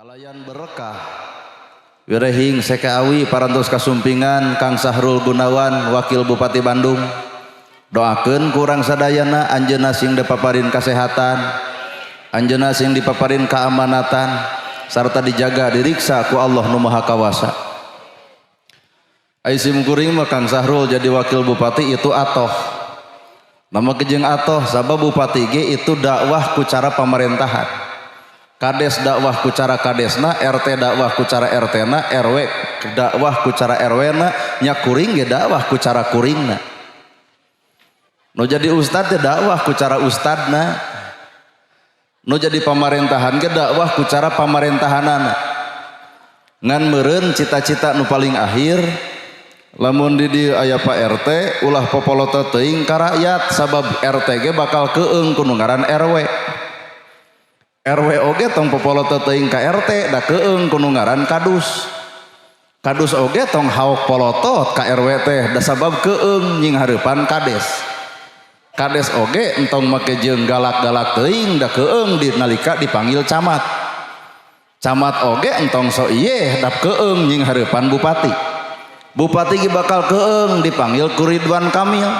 Kalayan berkah Wirehing Seke Awi parantos kasumpingan Kang Sahrul Gunawan, Wakil Bupati Bandung. Doakeun ku urang sadayana, anjeunna sing dipaparin kasehatan, anjeunna sing dipaparin keamanatan, sarta dijaga, diriksa ku Allah Nu Maha Kawasa. Ai sim kuring mah Kang Sahrul jadi wakil bupati itu atoh. Nama kejeng atoh sabab bupati ge itu dakwah ku cara pemerintahan. Kades dakwah ku cara kadesna, RT dakwah ku cara RT na, RW dakwah ku cara RW na, nya kuring ge dakwah ku cara kuringna. Nu jadi ustad teh dakwah ku cara ustadna. Nu jadi pemerintahan ge dakwah ku cara pamarentahanana. Ngan meureun cita-cita nu paling akhir, lamun di dieu aya Pak RT, ulah popoloto teuing ka rakyat, sabab RT ge bakal keung ku nu ngaran RW. RW oge tong popoloto teuing ka RT, da keung ku nu ngaran kadus. Kadus oge tong haok polotot ka RW teh, da sabab keung nying hareupan kades. Kades oge entong make jeung galak-galak teuing, da keung di nalika dipanggil camat. Camat oge entong so iye, da keung nying hareupan bupati. Bupati ge bakal keung dipanggil ku Ridwan Kamil.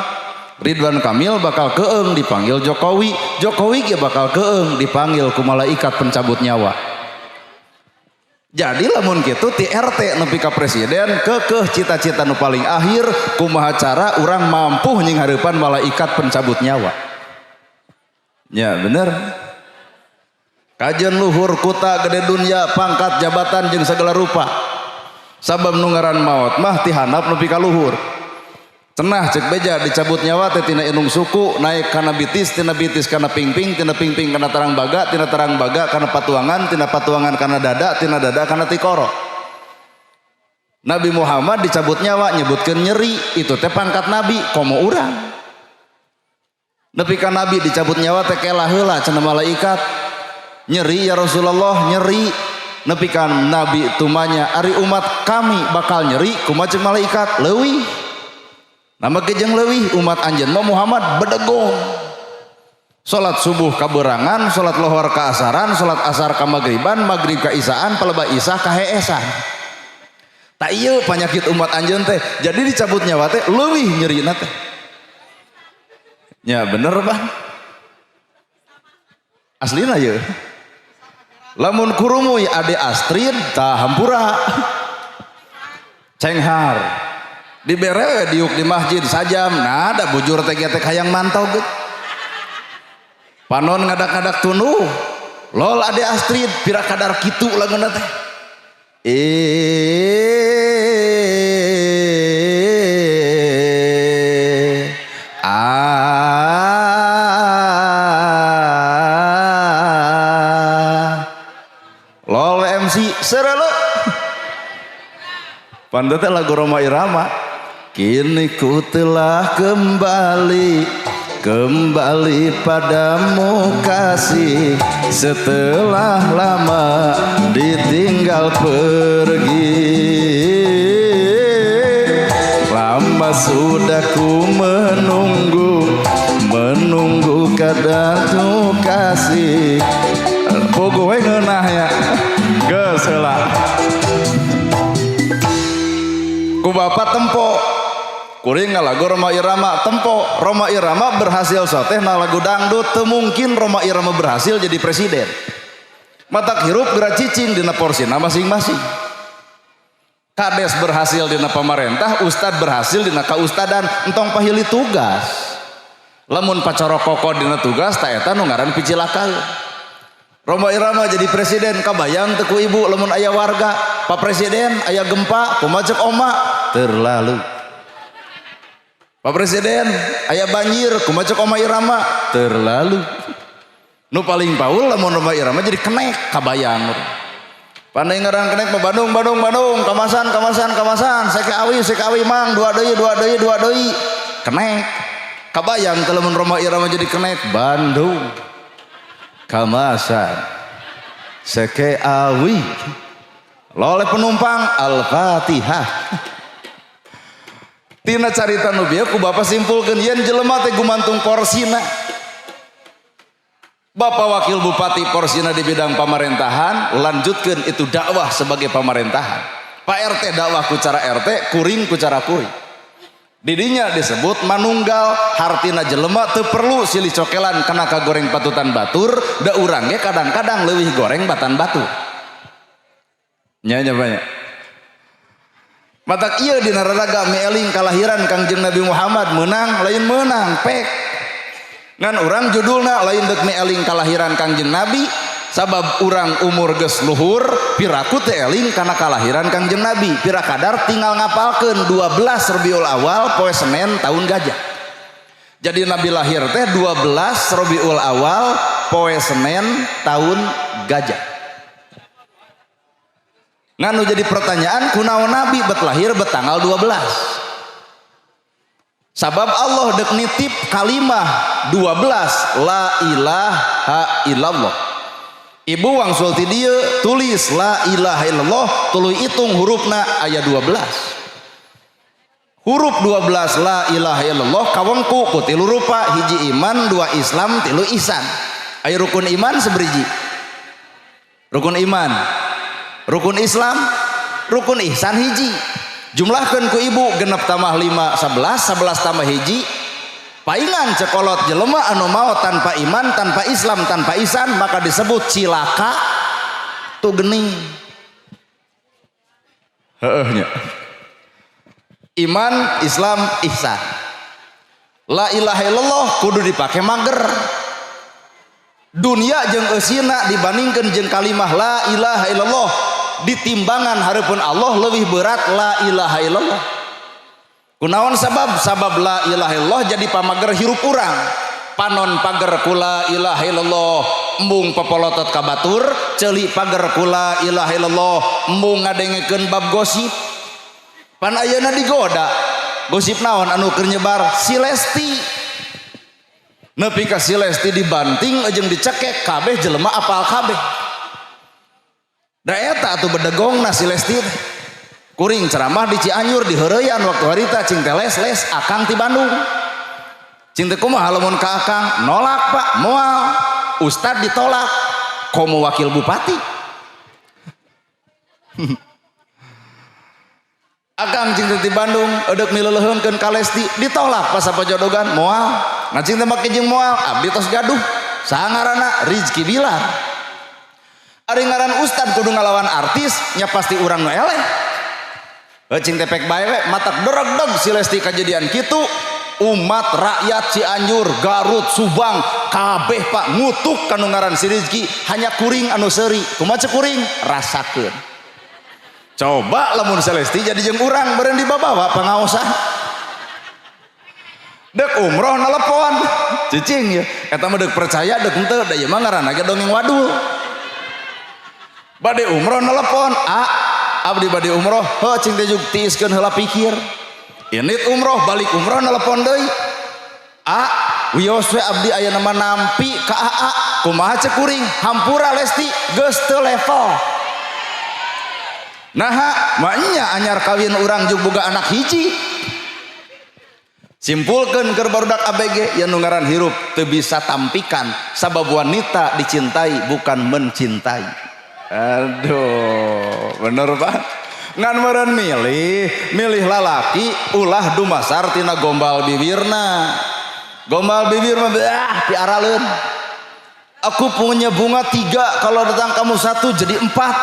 Ridwan Kamil bakal keung dipanggil Jokowi. Jokowi ge bakal keung dipanggil ku malaikat pencabut nyawa. Jadi lamun kitu, ti RT nepi ka presiden, kekeh cita-cita nu paling akhir, kumaha cara urang mampu nying hareupan malaikat pencabut nyawa. Ya bener. Kajen luhur kuta, gede dunia, pangkat, jabatan, jeung segala rupa. Sabab nu ngaran maot mah ti handap nepi ka luhur. Cenah cek beja, dicabut nyawa teh tina indung suku naik kana bitis, tina bitis kana pingping, tina pingping kana tarang baga, tina tarang baga kana patuangan, tina patuangan kana dada, tina dada kana tikoro. Nabi Muhammad dicabut nyawa nyebutkeun nyeri, itu teh pangkat nabi, komo urang. Nepi ka nabi dicabut nyawa teh, "Kela heula," cenah malaikat. "Nyeri, ya Rasulullah, nyeri." Nepi ka nabi tumanya, "Ari umat kami bakal nyeri kumaha?" Ceuk malaikat, "Leuwih." Nama kejeng leuwih umat anjeun mah, Muhammad, bedegong. Salat subuh kaberangan, salat lohor ka asaran, salat asar ka magriban, magrib ka isaan, palebah isah ka heesan. Tak iya penyakit umat anjeun teh. Jadi dicabut nyawa teh leuwih nyerina teh. Ya bener, Bang. Aslina ye. Lamun kurumuy Ade Astrid tah hampura. Cenghar. Dibere diuk di masjid sajam, nah ada bujur teh teh hayang mantau gitu. Panon ngadak-ngadak tunduh. Lol Ade Astrid pira kadar kitu laguna teh. Eh, ah, lol MC serele. Pantes teh lagu Rhoma Irama. Kini ku telah kembali, kembali padamu kasih, setelah lama ditinggal pergi. Lama sudah ku menunggu, menunggu kadarmu kasih. Puguh we ngeunah ya. Geus heula. Ku bapak tempo. Kuring ngalagu Rhoma Irama tempo. Rhoma Irama berhasil soteh na lagu dangdut, teu mungkin Rhoma Irama berhasil jadi presiden. Matak hirup geura cicing dina porsina masing-masing. Kades berhasil dina pamarentah, ustad berhasil dina kaustadan, entong pahili tugas. Lamun pacorokoko dina tugas, ta eta nu ngaran picilaka. Rhoma Irama jadi presiden, kabayang teu ku ibu lamun aya warga, "Pak Presiden, aya gempa," kumaha cek oma? "Terlalu." "Pak Presiden, aya banjir," kumaha cek Oma Irama? "Terlalu." Nu paling paul lamun Rhoma Irama jadi kenek, kabayang. Pandai ngarang kenek mah, "Bandung, Bandung, Bandung, kamasan, kamasan, kamasan, Seke Awi, Seke Awi mang, dua deui, dua deui, dua deui." Kenek. Kabayang teu lamun Rhoma Irama jadi kenek, "Bandung. Kamasan. Seke Awi." Loleh penumpang, Al-Fatihah. Tina carita nu bieu ku bapak simpulkeun yen jelema teh gumantung porsina. Bapak Wakil Bupati porsina di bidang pemerintahan, lanjutkan itu dakwah sebagai pemerintahan. Pak RT dakwah ku cara RT, kuring ku cara kuring. Didinya disebut manunggal, hartina jelema teu perlu silih cokelan kana kagoreng patutan batur, da urang ge kadang-kadang leuwih goreng batan batur. Nya nya banyak. Matak ieu dina raraga mieling kalahiran Kangjeng Nabi Muhammad menang lain menang pek. Ngan urang judulna lain dek mieling kalahiran Kangjeng Nabi, sabab urang umur geus luhur piraku teu eling kana kalahiran Kangjeng Nabi, pira kadar tinggal ngapalkeun 12 Rabiul Awal poe Senin tahun gajah. Jadi Nabi lahir teh 12 Rabiul Awal poe Senin tahun gajah. Ngan nu jadi pertanyaan, kunaon Nabi bet lahir bet tanggal 12? Sabab Allah dek nitip kalimah 12 la ilaha illallah. Ibu wangsul ti dieu tulis la ilaha illallah, tuluy hitung hurufna aya 12. Huruf 12 la ilaha illallah kawengku ku tilu rupa, hiji iman, dua Islam, tilu ihsan. Aya rukun iman seberiji. Rukun iman, rukun Islam, rukun ihsan hiji. Jumlahkan ku ibu genep tambah 5 11, 11 tambah hiji paingan cekolot. Jelema anu mau tanpa iman, tanpa Islam, tanpa ihsan, maka disebut cilaka tuh gening. Heeh nya, iman, Islam, ihsan. La ilaha illallah kudu dipake mager. Dunia jeung eusina dibandingkan jeung kalimah la ilaha illallah, ditimbangan hareupeun Allah lebih berat la ilaha illallah. Kunaon sabab? Sabab la ilaha illallah jadi pamager hirup urang. Panon pager ku la ilaha illallah, embung popolotot ka batur. Ceuli pager ku la ilaha illallah, embung ngadengekeun bab gosip. Pan ayeuna digoda gosip naon anu keur nyebar? Si Lesti. Nepi ka si Lesti dibanting jeung dicekek kabeh jelema apal kabeh. Da eta atuh bedegongna si Lesti teh. Kuring ceramah di Cianjur di heureuyan waktu harita, cing teh les les akang ti Bandung. Cing teh kumaha lamun ka akang? Nolak, Pak, moal. Ustad ditolak, komo wakil bupati. Akang cing teh ti Bandung eudek mileuleheunkeun ka Lesti, ditolak pas pajodogan, moal. Nah, cing teh make jeung moal, abdi tos gaduh. Saha ngaranna? Rizky Bilar. Ari ngaran ustad kudu ngalawan artis nya, pasti urang nu eleh. Heuh, cing teh pek bae we, matak dereg-deg si Lesti kajadian kitu. Umat rakyat Cianjur, Garut, Subang kabeh, Pak, ngutuk kanu ngaran si Rizky, hanya kuring anu seuri. Kumaha cek kuring? Rasakeun. Coba lamun si Lesti jadi jeung urang, beureun dibabawa pangaosan. Dek umroh nelepon, cicing ya. Eta mah dek percaya dek henteu, da ieu mah ngaranna ge dongeng wadul. Bade umroh nelepon, "A, abdi bade umroh." Heuh, cing teh jug tiiskeun heula, pikir. Ini umroh, balik umroh nelepon deui. "A, wios we abdi aya nama nampi ka AA." Kumaha cek kuring? Hampura Lesti, geus teu level. Naha? Maknya anyar kawin urang jug boga anak hiji. Simpulkeun keur barudak ABG ya, nu ngaran hirup teu bisa tampikan, sabab wanita dicintai bukan mencintai. Aduh, bener, Pak. Ngan meureun milih, milih lalaki ulah dumasar tina gombal bibirna. Gombal bibir mah ah piaraleun. Aku punya bunga tiga, kalau datang kamu satu jadi empat.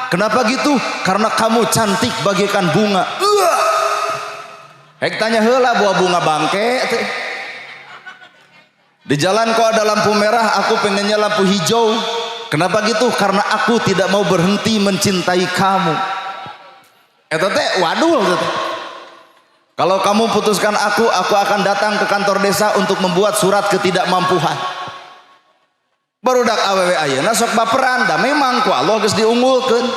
Kenapa gitu? Karena kamu cantik bagaikan bunga. Uah. Hek tanya heula buah bunga bangke teh. Di jalan kok ada lampu merah, aku pengennya lampu hijau. Kenapa gitu? Karena aku tidak mau berhenti mencintai kamu. Eta teh wadul teh. Kalau kamu putuskan aku akan datang ke kantor desa untuk membuat surat ketidakmampuan. Barudak awewe ayeuna sok baperan, da memang ku Allah geus diunggulkeun.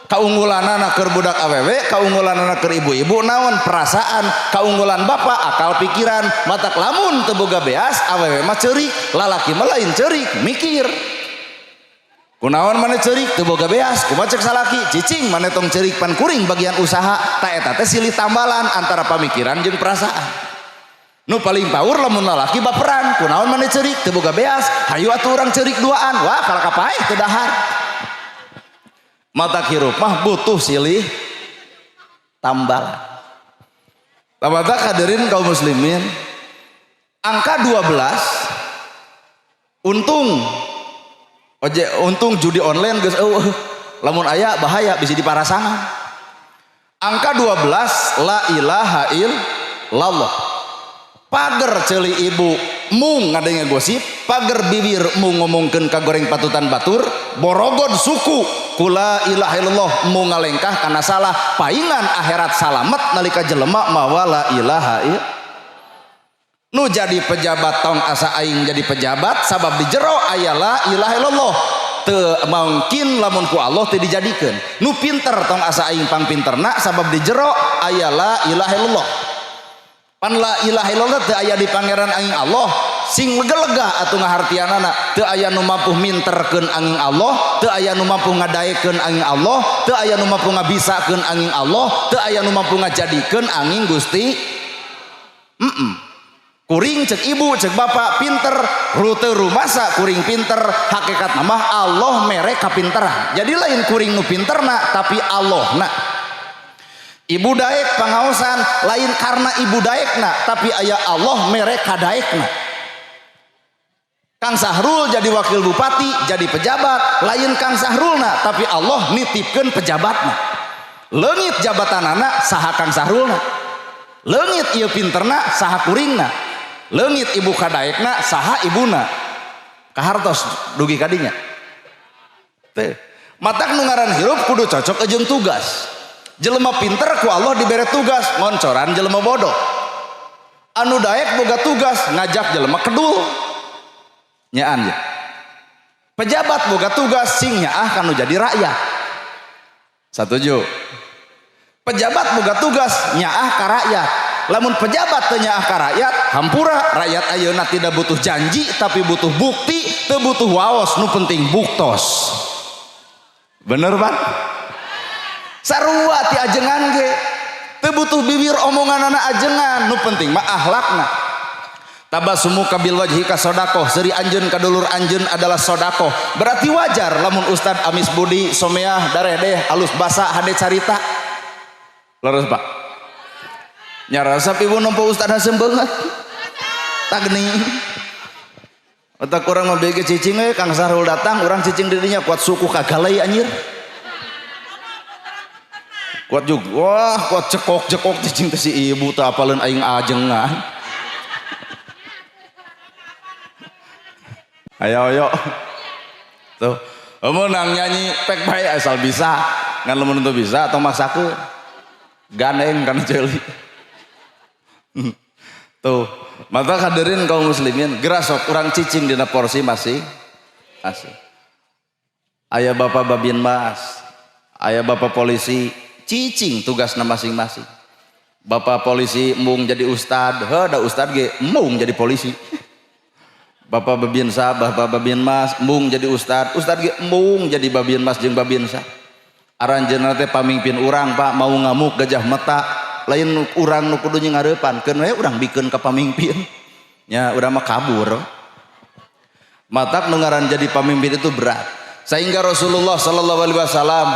Kaunggulanana keur budak awewe, kaunggulanana keur ibu-ibu naon? Perasaan, kaunggulan bapak akal pikiran. Matak lamun teu boga beas, awewe mah ceurik, lalaki mah lain ceurik, mikir. Kunaon maneh ceurik? Teu boga beas. Kumaha cek salaki? Cicing maneh tong ceurik, pan kuring bagian usaha. Ta eta teh silih tambalan antara pamikiran jeung perasaan. Nu paling paur lamun lalaki baperan, kunaon maneh ceurik, teu boga beas, hayu atuh urang ceurik duaan, wah kalah ka paeh teu dahar. Matak hirup mah butuh silih tambalan. Tabata hadirin kaum muslimin, angka 12 untung ojek, untung judi online geus euweuh. Lamun aya bahaya, bisa diparasangan. Angka 12, la ilaha illallah. Pager ceuli ibu mung ngadenge gosip, pager bibir mung ngomongkeun kagoreng patutan batur, borogod suku ku la ilaha illallah mung ngalengkah kana salah, paingan akhirat salamet nalika jelema mawa la ilaha illallah. Nu jadi pejabat tong asa aing jadi pejabat, sabab di jero aya la ilaha illallah, teu mungkin lamun ku Allah teu dijadikeun. Nu pinter tong asa aing pang pinterna, sabab di jero aya la ilaha illallah. Pan la ilaha illallah teu aya di pangeran angin Allah, sing lega-lega atuh ngahartianana. Teu aya nu mampu minterkeun angin Allah, teu aya nu mampu ngadaekeun angin Allah, teu aya nu mampu ngabisakeun angin Allah, teu aya nu mampu ngajadikeun angin Gusti. Kuring cek ibu cek bapak pinter, rute rumasa kuring pinter, hakikat nama Allah mere kapinteran. Jadi lain kuring nu pinterna, tapi Allah na. Ibu daek pangaosan lain karena ibu daekna, tapi aya Allah mere kadaekna. Kang Sahrul jadi wakil bupati, jadi pejabat, lain Kang Sahrulna, tapi Allah nitipkeun pejabatna. Leungit jabatanana, saha Kang Sahrulna? Leungit ieu pinterna, saha kuringna? Leungit ibu kadaekna, saha ibuna? Kahartos dugi kadinya teh. Matak nu ngaran hirup kudu cocok jeung tugas. Jelema pinter ku Allah dibere tugas ngoncoran jelema bodoh. Anu daek boga tugas ngajak jelema kedul nyaan ya. Pejabat boga tugas sing nyaah kanu jadi rakyat. Satuju? Pejabat boga tugas nyaah ka rakyat. Lamun pejabat teu nyaah ka rakyat, hampura. Rakyat ayeuna tidak butuh janji, tapi butuh bukti. Teu butuh waos, nu penting buktos. Bener, Pak? Sarua ti ajengan ge, teu butuh bibir omongan anak ajengan, nu penting mah akhlakna. Tabassumuka bil wajhika sodakoh, seuri anjeun ka dulur anjeun adalah sodakoh. Berarti wajar lamun Ustad amis budi, someah, daredeh, alus basa, hade carita. Leres, Pak? Nyarasap ibu nempo Ustad hasem banget tagni. Otak kurang mah bege cicing we. Kang Sahrul datang, urang cicing dirinya, kuat suku kagalai anjir. Kuat juga, wah, kuat cekok cekok cicing teh si ibu teh apaleun aing ajengan. Ayo ayo tuh, menang nyanyi pek bae asal bisa, ngan lamun teu bisa atau maksakeun gandeng kana ceuli. Tuh, maka hadirin kaum muslimin, geura sok urang cicing dina porsi masing masing. Aya bapak babin mas, aya bapak polisi, cicing tugasna masing-masing. Bapak polisi embung jadi ustad, heuh da ustad ge embung jadi polisi. Bapak babinsa, bapak babinmas embung jadi ustad, ustad ge embung jadi babinmas jeung babinsa. Aranjeunna teh pamimpin urang, Pak, mau ngamuk gajah meta, lain urang nu kudu ngarepan, keun we urang bikeun ka pamimpin. Nya urang mah kabur. Matak nu ngaran jadi pamimpin itu berat. Sehingga Rasulullah sallallahu alaihi wasallam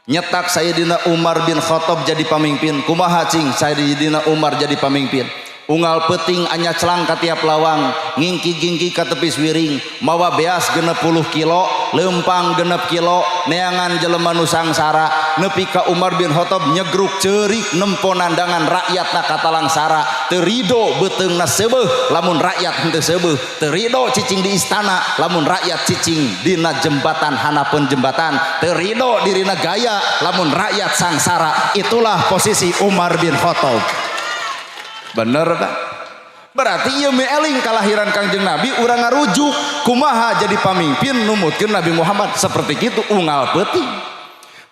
nyetak Sayyidina Umar bin Khattab jadi pamimpin. Kumaha cing Sayyidina Umar jadi pamimpin? Unggal peuting anyaclang ka tiap lawang, ngingki-gingki ka tepi wiring, mawa beas 60 kilo, lempang 6 kilo, neangan jelema nu sangsara. Nepi ka Umar bin Khattab nyegruk ceurik nempo nandangan rakyatna katalangsara. Teu rido beuteungna seubeuh lamun rakyat henteu seubeuh, teu rido cicing di istana lamun rakyat cicing dina jembatan hanapeun jembatan, teu rido dirina gaya lamun rakyat sangsara. Itulah posisi Umar bin Khattab. Bener tak? Berarti ieu eling kalahiran Kangjeng Nabi, urang ngarujuk kumaha jadi pamimpin numutkeun Nabi Muhammad seperti kitu. Unggal peuting,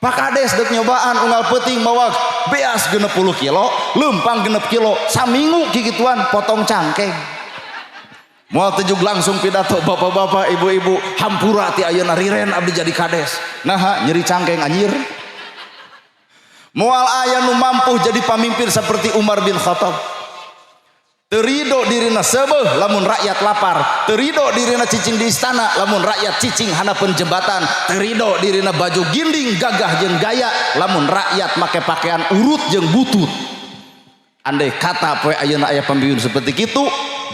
Pak Kades dek nyobaan unggal peuting mawa beas 60 kilo, lempang 6 kilo, saminggu kikituan potong cangkeng. Moal tejug langsung pidato, bapak-bapak, ibu-ibu, hampura ti ayeuna riren abdi jadi kades. Naha? Nyeri cangkeng anjir. Moal aya nu mampu jadi pamimpin seperti Umar bin Khattab. Teu rido dirina seubeuh lamun rakyat lapar, teu rido dirina cicing di istana lamun rakyat cicing handapeun jembatan, teu rido dirina baju ginding gagah jeung gaya lamun rakyat make pakaian urut jeung butut. Andai kata poe ayeuna aya pemimpin seperti kitu,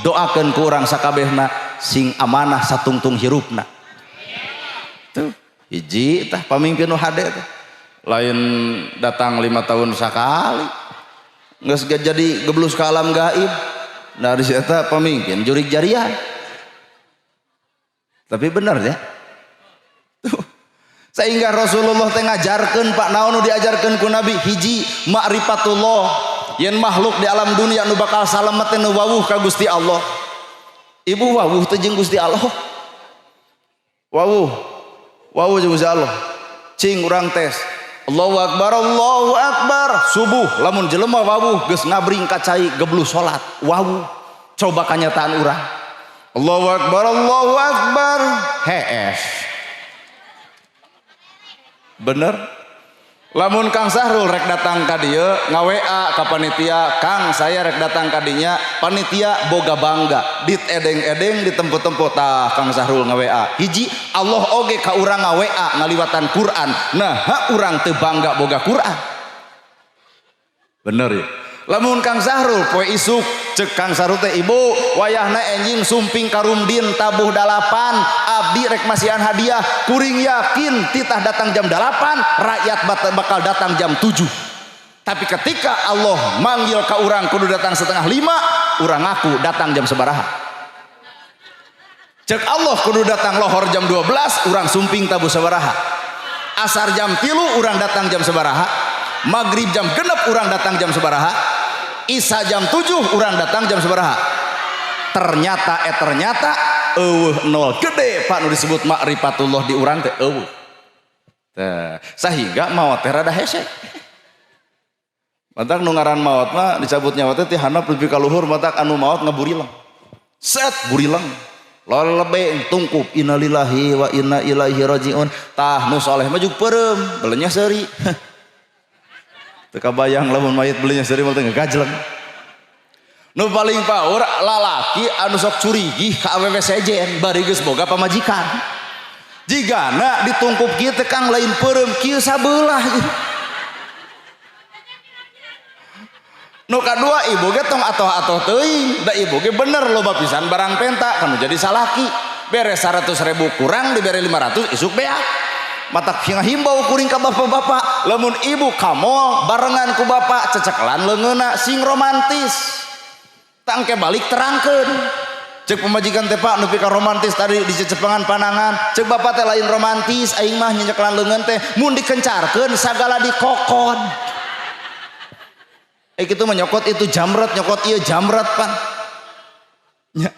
doakeun ku urang sakabehna sing amanah satungtung hirupna. Tuh, hiji tah pamimpin nu hade teh. Lain datang 5 tahun sakali. Geus jadi geblus ka alam gaib. Dari si eta pemimpin jurig jarian. Tapi benar ya. Tuh. Sehingga Rasulullah teh ngajarkeun, Pak, naon nu diajarkeun ku Nabi? Hiji, ma'rifatullah, yen makhluk di alam dunia nu bakal salamet teh nu wawuh ka Gusti Allah. Ibu wawuh teh jeung Gusti Allah? Wawuh. Wawuh jeung Gusti Allah. Cing urang tes. Allahu akbar, Allahu akbar, subuh lamun jelema wawuh geus ngabring ka cai geblus salat, wawuh. Coba kanyataan urang. Allahu akbar, Allahu akbar, hees. Bener. Lamun Kang Sahrul rek datang ka dieu, nga-WA ka panitia, "Kang, saya rek datang ka dinya." Panitia boga bangga, dit edeng-edeng di tempo-tempo tah Kang Sahrul nga-WA. Hiji, Allah oge ka urang nga-WA ngaliwatan Quran. Nah, hak urang teu bangga boga Quran? Bener ya. Lamun Kang Sahrul poe isuk, cek Kang Sahrul teh, "Ibu, wayahna enjing sumping ka Rumdin tabuh 8, abdi rek masihan hadiah." Kuring yakin titah datang jam 8, rakyat bakal datang jam 7. Tapi ketika Allah manggil ka urang kudu datang 4.30, urang ngaku datang jam sabaraha? Cek Allah kudu datang lohor jam 12, urang sumping tabuh sabaraha? Asar jam 3, urang datang jam sabaraha? Maghrib jam 6, urang datang jam sabaraha? Isya jam 7, urang datang jam sabaraha? Ternyata ternyata eueuh nol gede, Pak, nu disebut makrifatullah di urang teh eueuh. Tah, sehingga maot teh rada hese. Matak nu ngaran maot mah dicabut nyawa teh ti handap nepi ka luhur, matak anu maot ngaburileng. Set burileng. Lolebe tungkup, innalillahi wa inna ilaihi rajiun. Tah, nu soleh mah jug peureum, belenya seuri. Teu kabayang lamun mayit belinya seuri mah teh ngagajleng. Nu paling paur lalaki anu sok curigih ka awewe sejen bari geus boga pamajikan. Jigana ditungkup kieu teh, Kang, lain peureum kieu sabelah. Nu kadua, ibu ge tong atoh-atoh teuing, da ibu ge bener loba pisan barang penta kanu jadi salaki. Bere 100 ribu kurang dibere 500 isuk beak. Matak himbau kuring ka bapak-bapak, lamun ibu ka mall barengan ku bapak, cecekelan leungeunna sing romantis. Tangke balik terangkeun. Cek pemajikan teh, "Pak, nepi ka romantis tadi dicecepengan panangan." Cek bapak teh, "Lain romantis aing mah nyenyekelan leungeun teh, mun dikencarkeun sagala dikokon." Kitu mah nyokot itu jamret, nyokot ieu jamret pan. Nya.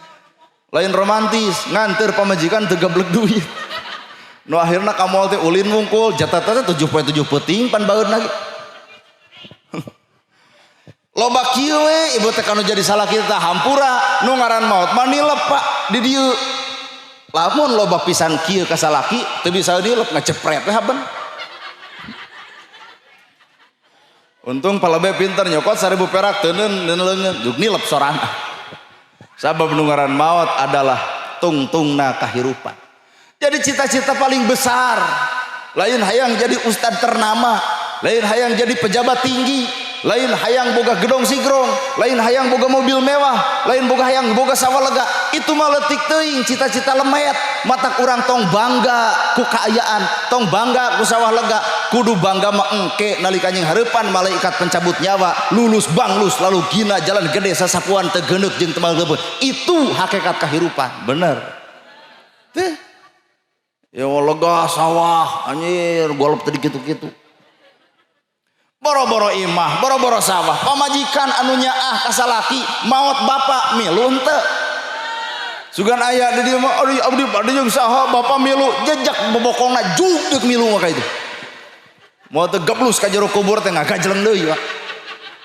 Lain romantis, nganter pamajikan teu gablek duit. Nu akhirna ka mall teh ulin wungkul, jatah teh 7.7 peuting pan baeun lagi. Loba kieu we ibu teh kanu jadi salah kita, hampura, nu ngaran maot mah nilep, Pak, di dieu. Lamun loba pisan kieu ka salaki teu bisa nilep, ngacepret we haben. Untung palebe pinter nyokot 1000 perak teuneun leungeun juk nilep sorangan. Sabab nu ngaran maot adalah tungtungna kahirupan. Jadi cita-cita paling besar lain hayang jadi ustad ternama, lain hayang jadi pejabat tinggi, lain hayang boga gedong sigrong, lain hayang boga mobil mewah, lain boga hayang boga sawah lega. Itu mah leutik teuing, cita-cita lemet. Matak urang tong bangga ku kaayaan, tong bangga ku sawah lega, kudu bangga mah engke nalika nying hareupan malaikat pencabut nyawa, lulus banglus lalu gina jalan gede sasapuan teu geuneuk jeung teu leupeut. Itu hakikat kahirupan, bener. Teh. Ya lega sawah anjir golop tadi kitu-kitu. Boro-boro imah, boro-boro sawah, pamajikan anu nyaah ka salaki, maot bapak milu henteu? Sugan aya di dieu mah, "Aduh, abdi bade jeung saha bapak milu?" Jejak bobokongna juk deuk milu mah ka itu. Moal teu geblus ka jero kubur teh ngagajleng deui, Pak.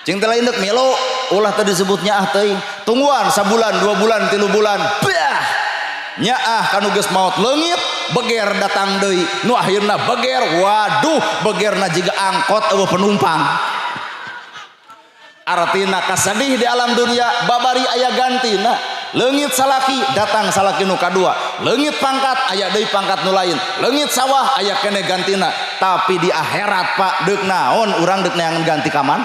Cing teh lain deuk milu, ulah teh disebut nyaah teuing. Tungguan sabulan, 2 bulan, 3 bulan. Bah. Nyaah kanu geus maot leungit, beger datang deui. Nu akhirna beger, waduh, begerna jiga angkot eueuh penumpang. Artina kasedih di alam dunia babari aya gantina. Leungit salaki datang salaki nu kadua, leungit pangkat aya deui pangkat nu lain, leungit sawah aya kene gantina. Tapi di akhirat Pak deuk naon urang deuk neangan ganti ka mana?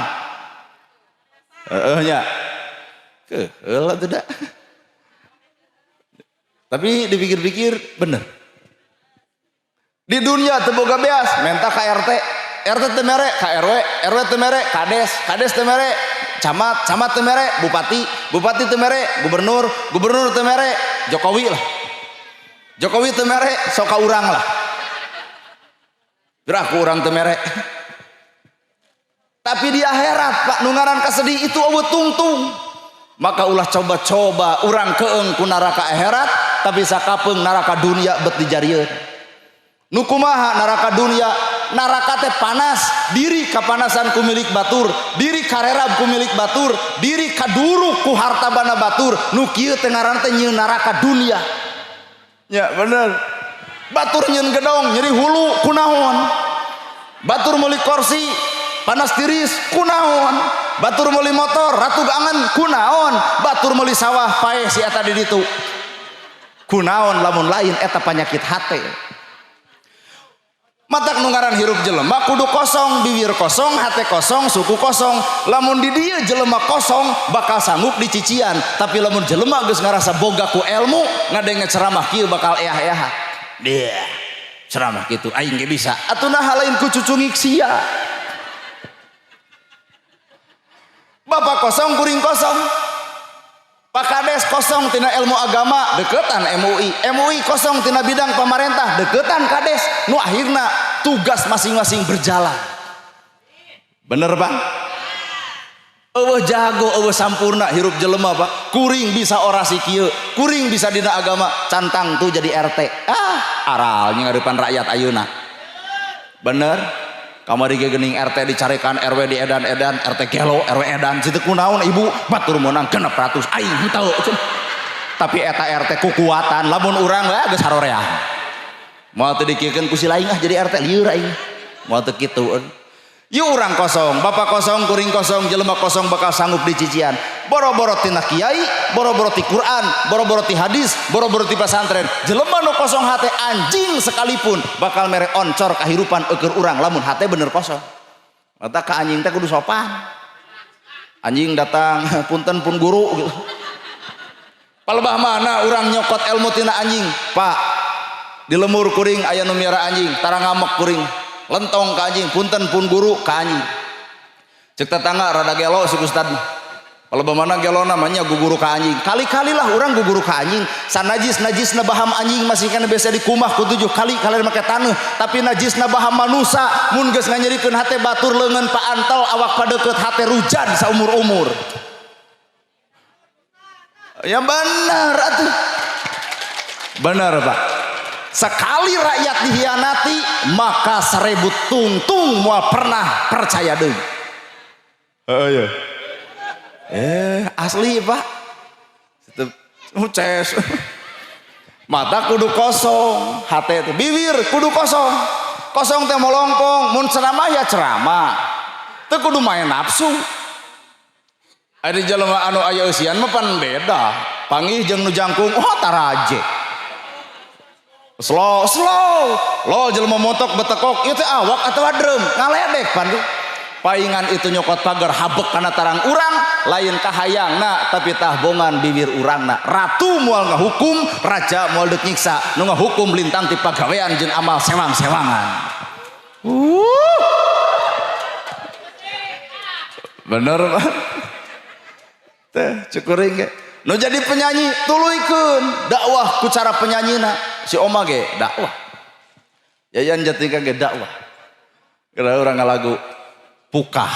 Heeh nya. Keheul atuh da. Tapi dipikir-pikir bener. Di dunia teu boga beas, menta ka RT, RT teu mere ka RW, RW teu mere kades, kades teu mere camat, camat teu mere bupati, bupati teu mere gubernur, gubernur teu mere Jokowi lah. Jokowi teu mere sok ka urang lah. Piraku urang teu mere. Tapi di akhirat Pak nu ngaran kasedih itu eueuh tungtung. Maka ulah coba-coba urang keeng ku neraka akhirat tapi sakapeung neraka dunia bet dijarieun. Nu kumaha neraka dunia? Neraka teh panas, diri kapanasan ku milik batur, diri karerab ku milik batur, diri kaduruk ku harta bana batur. Nu kieu teh ngaranna teh nyieun neraka dunia. Ya bener. Batur nyieun gedong nyeri hulu kunaon? Batur meuli kursi panas tiris kunaon? Batur meuli motor ratug angen kunaon? Batur meuli sawah paeh si eta di ditu. Kunaon lamun lain eta penyakit hate. Matak nu ngaran hirup jelema kudu kosong, bibir kosong, hate kosong, suku kosong. Lamun di dieu jelema kosong bakal sanggup dicician, tapi lamun jelema geus ngarasa boga ku ilmu, ngadenge ceramah kieu bakal eah-eah. Dia ceramah kitu aing ge bisa. Atuh naha lain ku cucungik sia. Bapak kosong kuring kosong. Pak Kades kosong tina ilmu agama deketan MUI, MUI kosong tina bidang pemerintah deketan Kades. Nu akhirna tugas masing-masing berjalan. Bener Bang? Eueuh jago, eueuh sampurna hirup jelema Pak. Kuring bisa orasi kieu, kuring bisa dina agama, cantang tuh jadi RT. Ah, aralnya ngadepan rakyat ayeuna. Bener? Kamari ge geuning RT dicarekan, RW di edan-edan, RT gelo, RW edan, situ kunaon ibu, batur meunang 600, aing henteu. Tapi eta RT kukuatan, lamun urang we geus haroreah. Moal teu dikieukeun ku si lain ah jadi RT lieur aing. Moal teu kitu. Yuk urang kosong, bapak kosong, kuring kosong, jelema kosong bakal sanggup dicician. Boro-boro tina kiai, boro-boro ti Quran, boro-boro ti hadis, boro-boro ti pesantren. Jelema nu kosong hate anjing sekalipun bakal mere oncor kahirupan eueur urang lamun hate bener kosong. Mata ka anjing teh kudu sopan. Anjing datang, punten pun guru gitu. Palebah mana urang nyokot ilmu tina anjing? Pak, di lemur kuring aya nu miara anjing, tara ngamek kuring. Lentong ka anjing, punten pun guru ka anjing. Cek tetangga rada gelo si ustad. Kalau mana gelo namanya guguru ka anjing. Kali-kalilah orang guguru ka anjing. Sanajis najisna baham anjing masih kana biasa dikumah ku 7 kali kalian make taneuh. Tapi najisna baham manusa mun geus nganyerikeun hate batur leungeun paantel awak padeukeut hate rujan saumur-umur. Ya benar atuh. Benar Pak. Sekali rakyat dihianati maka 1000 tungtung moal pernah percaya deui. Heeh ya. Asli Pak. Ces. Mata kudu kosong, hate itu bibir kudu kosong. Kosong teh molongkong, mun ceramah ya ceramah. Teu kudu main nafsu. Ari jelema anu aya eusian mah pan beda. Panggih jeung nu jangkung, oh taraje. Slow, slow. Lo jelema motok betekok, ieu teh awak atawa drum, ngaledek pan. Paingan itu nyokot pagar habek kana tarang urang, lain kahayangna tapi tahbongan bibir urangna. Ratu moal ngahukum, raja moal deuk nyiksa, nu ngahukum lintang ti pagawean jeung amal sewang-sewangan. Bener Pak. Teh cukuring ge. Nu jadi penyanyi tuluykeun dakwah ku cara penyanyina. Si Oma ge dakwah. Yayan Jatnika ge dakwah. Kira urang ngalagu pukah.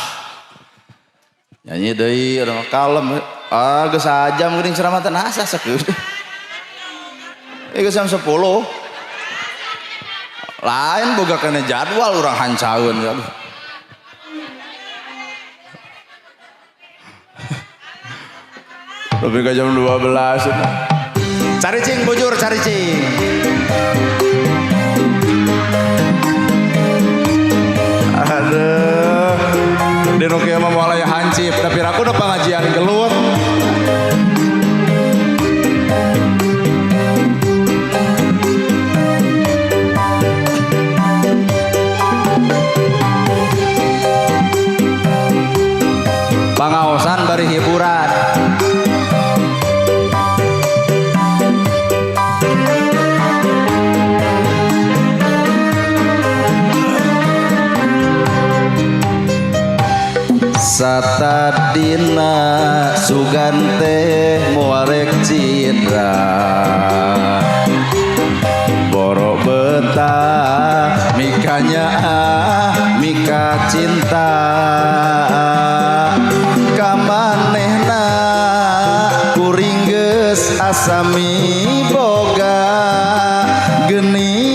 Nyanyi deui urang kalem. Ah geus sajam geuning ceramah teh asa sakeun. Ieu geus jam 10. Lain boga kana jadwal urang hancaeun. Aduh. Lebih ke jam 12. Cari cing bujur, cari cing. Aduh. Di nu kieu mah moal aya hancip, tapi aku udah pengajian gelut. Pangaosan bari hiburan. Satadina sugan teh moal rek cidra, boro betah mikanya mika cinta kamanehna, kuring geus asa miboga geuning.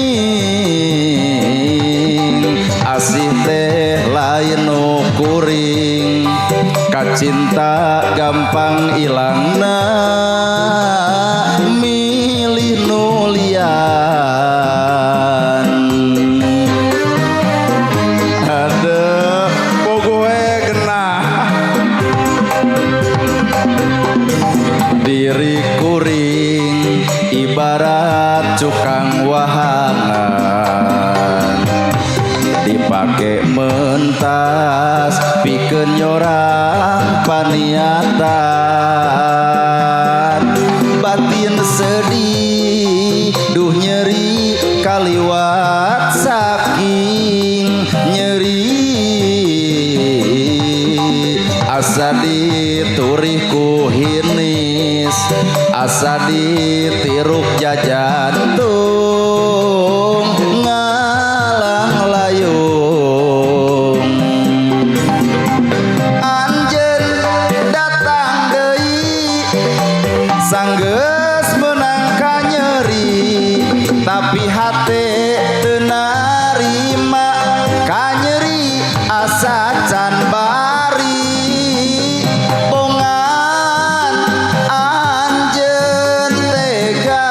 Asih teh lain nu kuring kacinta, gampang ilangna milih nu lian. Aduh, pogoe genah diri kuring ibarat cukang wahangan, dipake mentas pikeun nyorang paniatan. Batin sedih duh nyeri kaliwat saking nyeri, asa diturih ku hinis, asa ditiruk jajantung ngalang layung. Anjeun datang deui sanggeus meunang kanyeri, tapi hate teu narima kanyeri, asa can bari bongan. Anjeun tega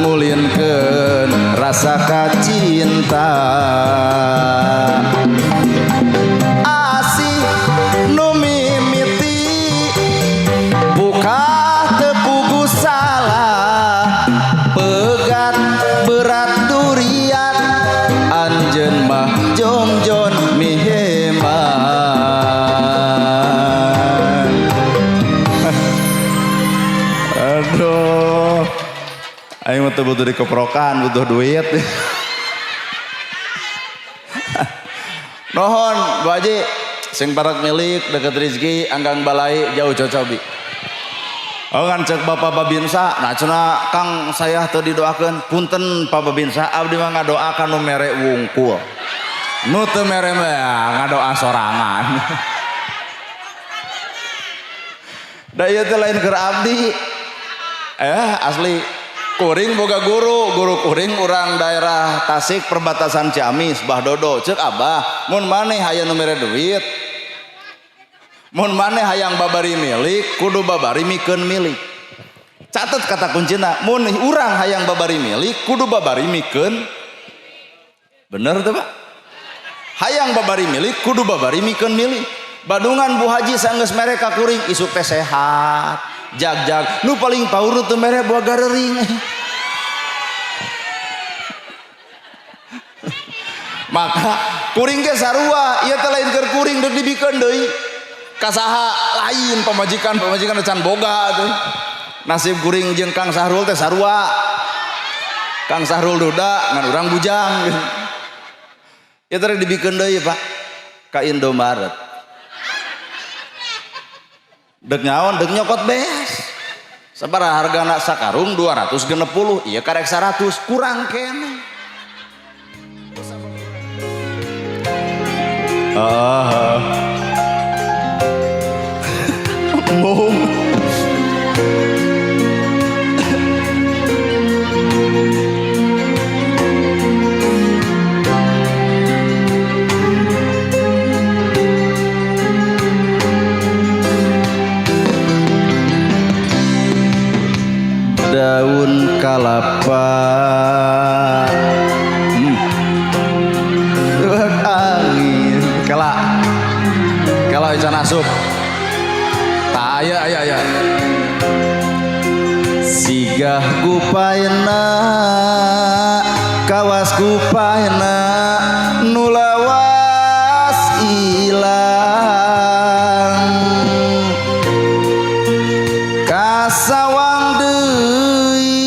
ngulinkeun rasa kacinta, asih nu mimiti buka teu puguh salah, pegat berat duriat, anjeun mah jongjon miheman. Aduh, aing mah teu butuh dikeprokan, butuh duit. Nuhun Bu Haji, sing parak milik, deket rezeki, anggang balai, jauh cocobi. Oh kan cek Bapak Babinsa, nah cenah Kang saya teu didoakeun, punten Pak Babinsa, abdi mah ngadoakan nu mere wungkul. Nu teu mere mah ya, ngadoa sorangan. Da ieu teh lain keur abdi. Asli kuring boga guru, guru kuring urang daerah Tasik perbatasan Ciamis, Bah Dodo, cek Abah, mun maneh hayang nu mere duit, mun maneh hayang babari milik, kudu babari mikeun milik. Catet kata kuncina, mun urang hayang babari milik, kudu babari mikeun. Bener tuh Pak? Hayang babari milik, kudu babari mikeun milik. Badungan Bu Haji sanggeus mere ka kuring, isuk teh sehat, jag-jag. Nu paling paur teu mere buah garering. Maka kuring ge sarua, ieu teh lain keur kuring, deuk dibikeun deui. Kasaha lain pamajikan, pamajikan can boga tuh. Nasib kuring jeung Kang Sahrul teh sarua. Kang Sahrul duda ngan urang bujang. Ieu teh dibikeun deui Pak ka Indomaret. Dek nyaon, dek nyokot beas. Sabaraha hargana sakarung? 260, ieu karek 100, kurang keneh. Ah. Embung. Daun kalapa. Angin kala kala. Kupaina, kawas kupaina nu lawas ilang, kasawang deui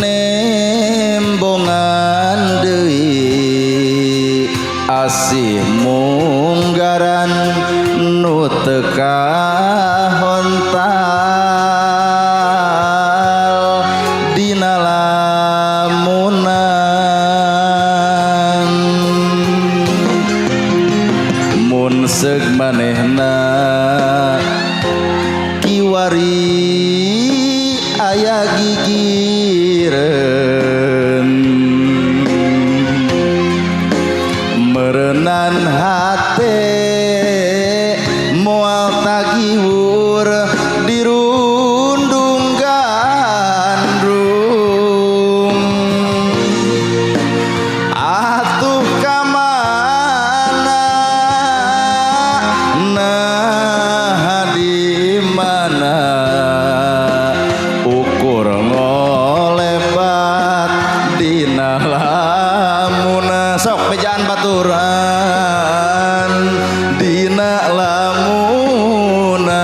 nembongan deui asih munggaran nu teu kahontal dina lamunan. Mun seug manehna kiwari aya gigireun, meureunan hate moal tagiwur dirundung gandrung. Atuh kamana, nah di mana ukur ngolebat dina lamuna. Sok bejaan baturan dina lamunan.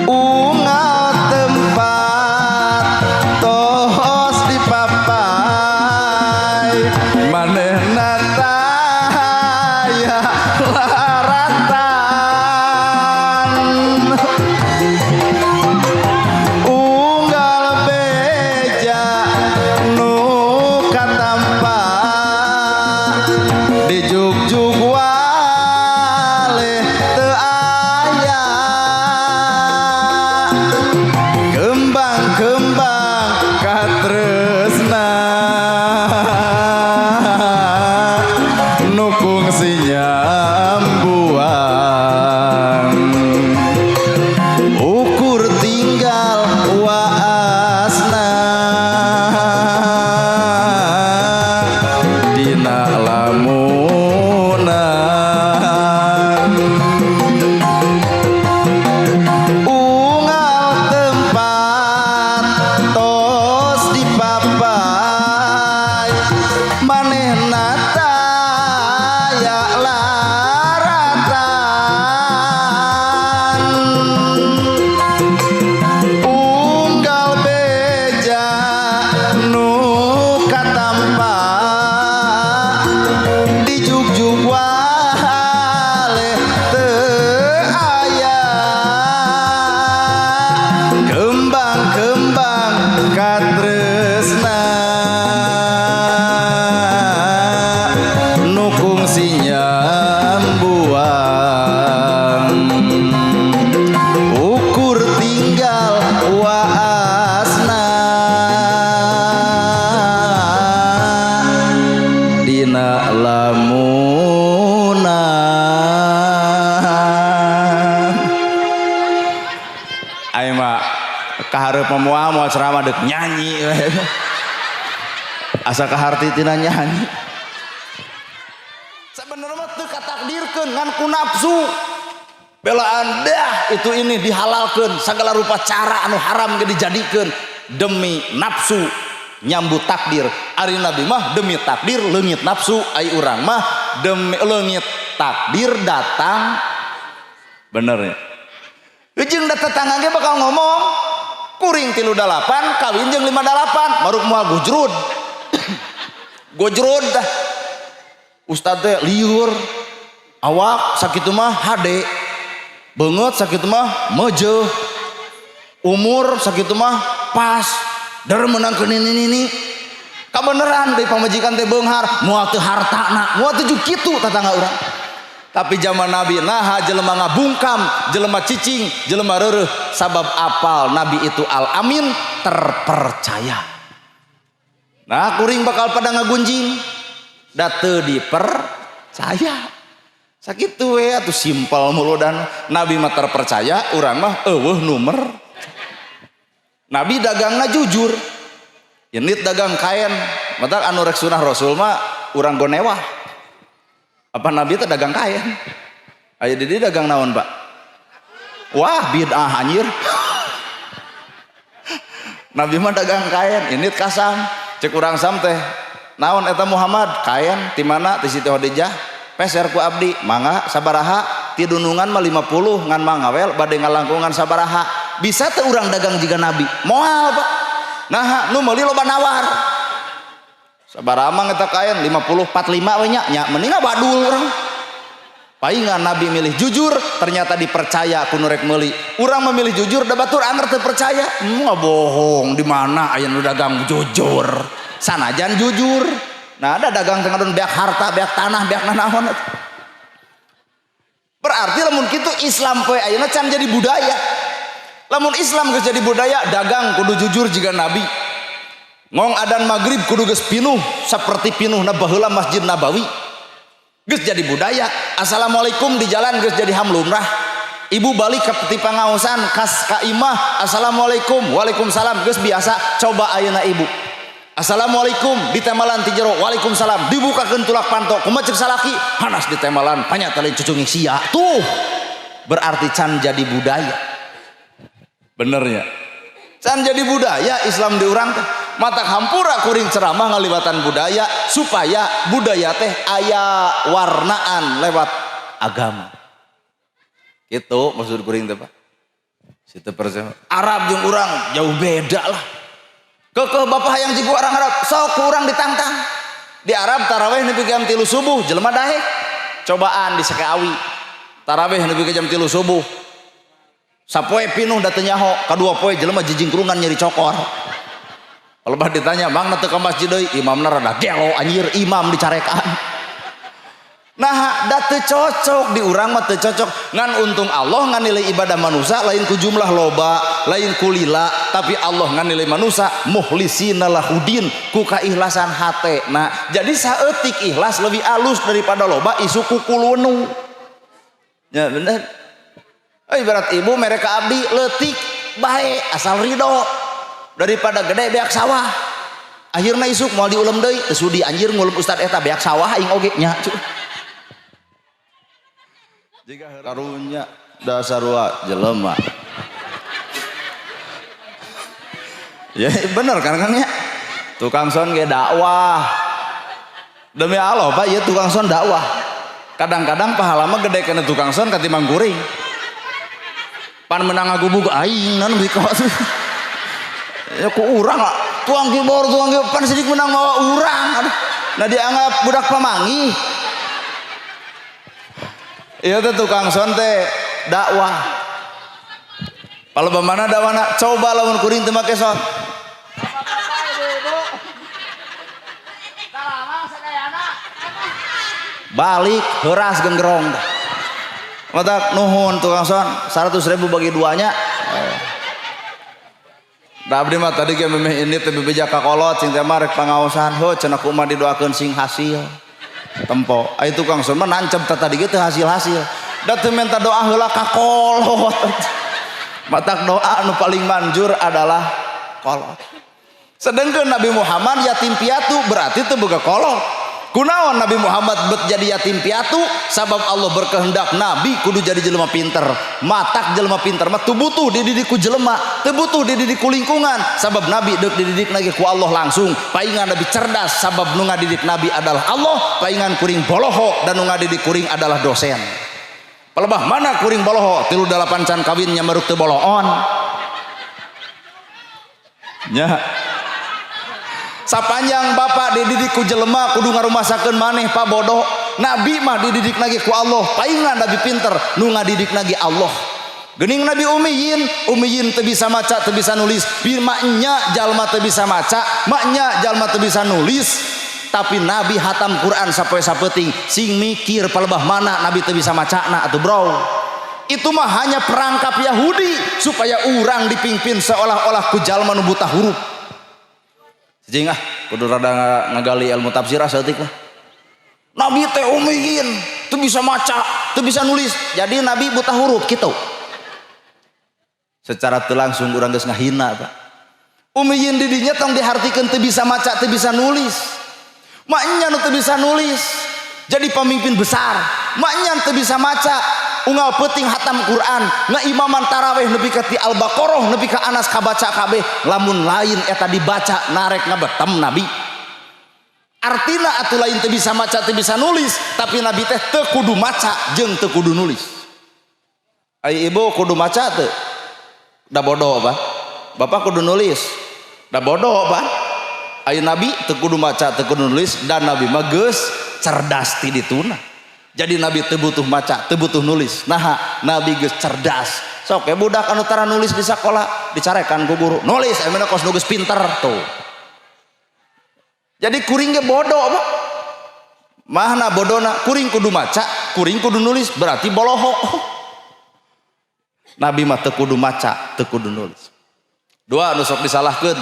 Unggal tempat tos dipapai manehna taya laratan, unggal beja nu katampa dijugjug waleh teu aya, kembang-kembang katresna nu kungsi nyambuang, ukur tinggal waasna dina lamunan. Unggal tempat tos dipapai manehna taya laratan, unggal beja nu katampa dijugjug waleh teu aya, kembang-kembang katresna nu kungsi nyambuang, ukur tinggal waasna dina lamunan. Ayo mah kaharep moal moal ceramah deuk nyanyi, asa kaharti tina nyanyi. Sebenarnya mah teu katakdirkeun ngan ku nafsu belaan dah itu ini dihalalkeun, segala rupa cara anu haram ge dijadikeun demi nafsu nyambut takdir. Ari Nabi mah demi takdir leungit nafsu, ai urang mah demi leungit takdir datang bener ya. Jeung da tetangga ge bakal ngomong kuring 38 kawin jeung 58 maruk moal gujrud gujrud dah. Ustad teh liur awak sakitu mah hade beungeut sakitu mah meujeuh, umur sakitu mah pas der meunangkeun ini kabeneran deui pamajikan teh beunghar moal teu hartana moal teu kitu tetangga urang. Tapi zaman Nabi naha jelema ngabungkam, jelema cicing, jelema reureuh, sabab apal Nabi itu al amin, terpercaya. Nah kuring bakal pada ngagunjing da teu dipercaya. Sakitu we atuh, simpel mulu. Dan Nabi mah terpercaya, urang mah eueuh numer. Nabi dagangna jujur, ini dagang kain. Matak anu rek sunah Rasul mah urang gonewah. Apa Nabi itu dagang kain? Ayo di dagang naon, Pak? Wah bid'ah anjir. Nabi mah dagang kain, ini ka Sam. Cek urang Sam teh, naon eta Muhammad? Kain ti mana? Ti Siti Khadijah. Peser ku abdi, mangga sabaraha? Ti dunungan mah 50 ngan mangawel bade ngalangkungan sabaraha. Bisa teu urang dagang jiga Nabi? Moal, Pak. Nah, nu meuli loba nawar. Sabaraha mang eta kain? 50 45 we nya, nya mending badul urang. Paingan Nabi milih jujur, ternyata dipercaya ku nu rek meuli. Urang memilih jujur, da batur anger teu percaya. Bohong, di mana aya nu dagang jujur? Sanajan jujur. Nah, ada dagang teh ngadon beak harta, beak tanah, beak nanaon. Berarti lamun kitu Islam poe ayeuna can jadi budaya. Lamun Islam geus jadi budaya, dagang kudu jujur jiga Nabi. Ngong adan maghrib kudu geus pinuh seperti pinuhna baheula Masjid Nabawi. Geus jadi budaya. Assalamualaikum di jalan geus jadi hamlumrah. Ibu balik ke ti pangaosan kas ka imah, assalamualaikum, waalaikumsalam, geus biasa. Coba ayeuna ibu. Assalamualaikum ditemalan ti jero, waalaikumsalam, dibukakeun tulak panto, kumaha cek salaki? Hanas ditemalan, panyata lain cucunging sia. Tuh. Berarti can jadi budaya. Bener ya? Can jadi budaya Islam di urang teh. Matak hampura kuring ceramah ngaliwatan budaya supaya budaya teh aya warnaan lewat agama. Gitu maksud kuring teh, Pak. Situ persen Arab jeung urang jauh beda lah. Kekeh bapak hayang jiga orang Arab, sok ku urang ditantang. Di Arab taraweh nepi ka jam 3 subuh, jelema daek. Cobaan di Sekawi. Taraweh nepi ka jam 3 subuh. Sapoe pinuh da teu nyaho, kadua poe jelema jijingkrungan nyeri cokor. Kalau bah ditanya, "Mang, teu ka masjid deui?" Imamna rada gelo anjir, imam dicarekan. Nah, da teu cocok di urang mah teu cocok. Ngan untung Allah nganilai ibadah manusia lain ku jumlah loba, lain ku lila, tapi Allah nganilai manusia mukhlisina lahudin ku kaikhlasan hate. Nah, jadi saeutik ikhlas lebih alus daripada loba isu ku kulunu. Ya bener. Oh, ibarat ibu mereka abdi leutik bae asal ridho daripada gede beak sawah. Akhirnya isuk mau diulem deui, teu sudi anjir ngulem ustad eta beak sawah aing oge nya. Jika karunya dasarua jelema. Ya bener kan Kang ya? Tukang son ge dakwah. Demi Allah Pak, ya tukang son dakwah. Kadang-kadang pahala mah gede kana tukang son katimbang kuring. Pan menang ngagubug aing nan beuki kawas. Ya ku urang lah. Tuang kibor, tuang kibor, pan sidik menang mawa urang. Aduh. Nah dianggap budak pamangi. Iya teh tukang son teh dakwah. Kalau bagaimana dakwana? Coba lamun kuring teu make son. Bapak-bapak, ibu-ibu. Salamang sadayana. Balik heuras genggerong. Matak nuhun tukang son 100 ribu bagi duanya. Da abdi mah tadi ge memeh ini teh bebeja ka kolot sing teh mah rek pangaosan, heuh cenah kumaha didoakeun sing hasil. Tempo. Ai tukang son mah nancep teh tadi ge teu hasil-hasil. Da teu minta doa heula ka kolot. Matak doa nu paling manjur adalah kolot. Sedangkan Nabi Muhammad yatim piatu berarti teu boga kolot. Kunaon Nabi Muhammad bet jadi yatim piatu? Sabab Allah berkehendak Nabi kudu jadi jelema pinter. Matak jelema pinter mah teu butuh dididik ku jelema, teu butuh dididik ku lingkungan. Sabab Nabi deuk dididik lagi ku Allah langsung. Paingan Nabi cerdas sabab nu ngadidik Nabi adalah Allah, paingan kuring boloho dan nu ngadidik kuring adalah dosen. Palebah mana kuring boloho? 38 can kawin nya maruk teu boloon. Nya. Sapanjang bapak dididik ku jelema kudu ngarumasakeun maneh pak bodoh. Nabi mah dididik lagi ku Allah, paingan Nabi pinter nu ngadidik lagi Allah. Geuning Nabi umiyin, umiyin teu bisa maca, teu bisa nulis. Maknya jalma teu bisa maca, maknya jalma teu bisa nulis. Tapi Nabi hatam Quran sapoe sapeuting, sing mikir palebah mana Nabi teu bisa macana atuh bro. Itu mah hanya perangkap Yahudi supaya urang dipimpin seolah-olah ku jalma nu buta huruf. Cing ah, kudu rada ngagali ilmu tafsir ah saeutik lah. Nabi teh umiyin, teu bisa maca, teu bisa nulis. Jadi Nabi buta huruf gitu. Secara teu langsung urang geus ngahina, Pak. Umiyin di dinya tong dihartikeun teu bisa maca, teu bisa nulis. Maknya nu teu bisa nulis jadi pemimpin besar. Maknya teu bisa maca Unggal peuting hatam Quran, ngaimaman taraweh nepi ka ti Al-Baqarah nepi ka Anas kabaca kabeh. Lamun lain eta dibaca narek ngabetem Nabi. Artina atuh lain teu bisa maca teu bisa nulis, tapi Nabi teh teu kudu maca jeung teu kudu nulis. Ai ibu kudu maca teu? Da bodoh apa? Bapak kudu nulis. Da bodoh apa? Ai Nabi teu kudu maca teu kudu nulis, dan Nabi mah geus cerdas ti dituna. Jadi Nabi teu butuh maca, teu butuh nulis. Naha, Nabi geus cerdas. Sok we budak anu tara nulis di sakola dicarekan ku guru. Nulis emangna kos nu geus pinter tuh. Jadi kuring ge bodoh, Pak. Mahna bodona kuring kudu maca, kuring kudu nulis, berarti boloho. Nabi mah teu kudu maca, teu kudu nulis. Dua nu sok disalahkeun.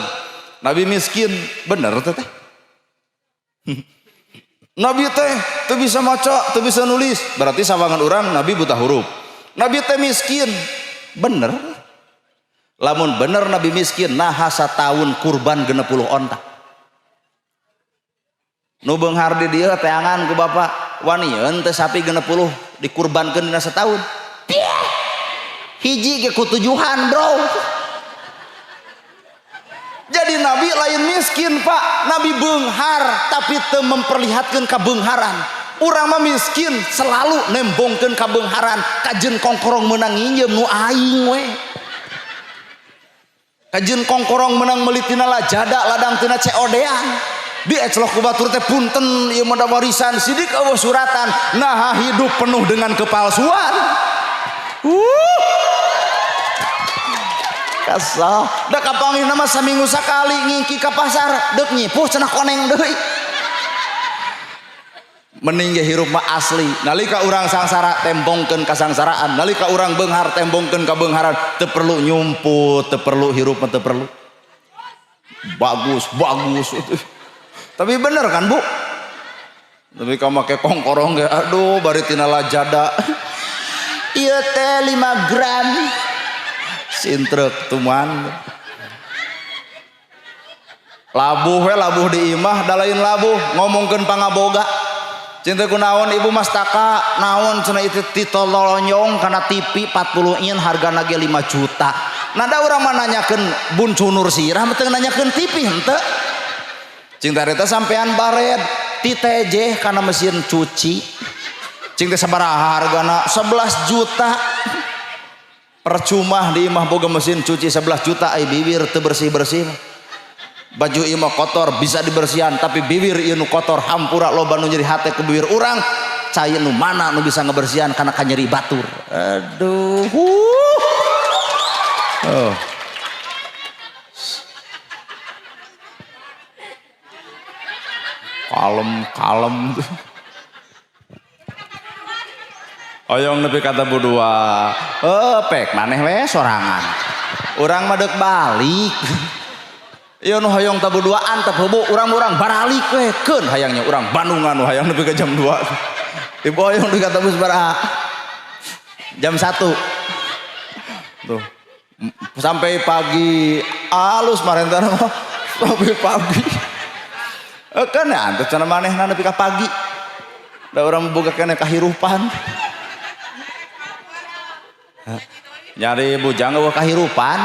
Nabi miskin, bener teh teh. Nabi teh teu bisa maca, teu bisa nulis, berarti sawangan urang Nabi buta huruf. Nabi teh miskin, bener. Lamun bener Nabi miskin, naha sataun kurban 60 onta. Nu beunghar di dieu teangan ku bapak, wanieun teh sapi 60 dikurbankeun dina sataun. Piah. Hiji ge ku tujuhan, bro. Jadi Nabi lain miskin, Pak. Nabi beunghar tapi teu memperlihatkeun kabeungharan. Urang mah miskin selalu nembongkeun kabeungharan, kajeun kongkorong meunang nginjem nu aing we. Kajeun kongkorong meunang meuli tina lajada ladang tina COD-an. Dieclok ku batur teh punten ieu mah warisan sidik eueuh suratan. Nah, hidup penuh dengan kepalsuan. Kesel. Da kapanggih nama saminggu sakali ngingki ka pasar deuk nyipuh cenah koneng deui. Mending ge hirup mah asli. Nalika urang sangsara tembongkeun kasangsaraan, nalika urang beunghar tembongkeun kabeungharan, teu perlu nyumput, teu perlu hirup mah teu perlu. Bagus, bagus itu. Tapi bener kan, Bu? Tapi kamu make kongkorong ge aduh bari tina lajada. Ieu teh 5 gram. Sintrek tuman. Labuh we labuh di imah da lain labuh ngomongkeun pangaboga. Cinta ku naon ibu mas taka naon cenah itu titolonyong kana TV 40 in hargana ge 5 juta. Nada urang mah nanyakeun buncunur sirah mah teu nanyakeun TV henteu. Cinta eta sampean bared ti TJ kana mesin cuci. Cing teh sabaraha hargana 11 juta. Percuma di imah boga mesin cuci 11 juta ai bibir teu bersih-bersih. Baju imah kotor bisa dibersihan tapi bibir ieu nu kotor hampura loba nu nyeri hate ku bibir urang. Cai nu mana nu bisa ngebersihan kana kanyeri batur. Aduh. Oh. Kalem kalem. Oyong nepi ka tabu dua. Pek maneh we sorangan. Urang mah deuk balik. Ieu nu hoyong tabu dua antep heubeuk urang-urang baralik we keun hayangnya urang Bandungan nu hayang nepi ka jam 2. Ibu hoyong nepi ka tabu sabaraha? Jam 1. Tuh. Sampai pagi alus marentana mah sampai pagi. Kan ya antep cenah manehna nepi ka pagi. Da urang boga keneh kahirupan. Nyari bujang eueuh kahirupan.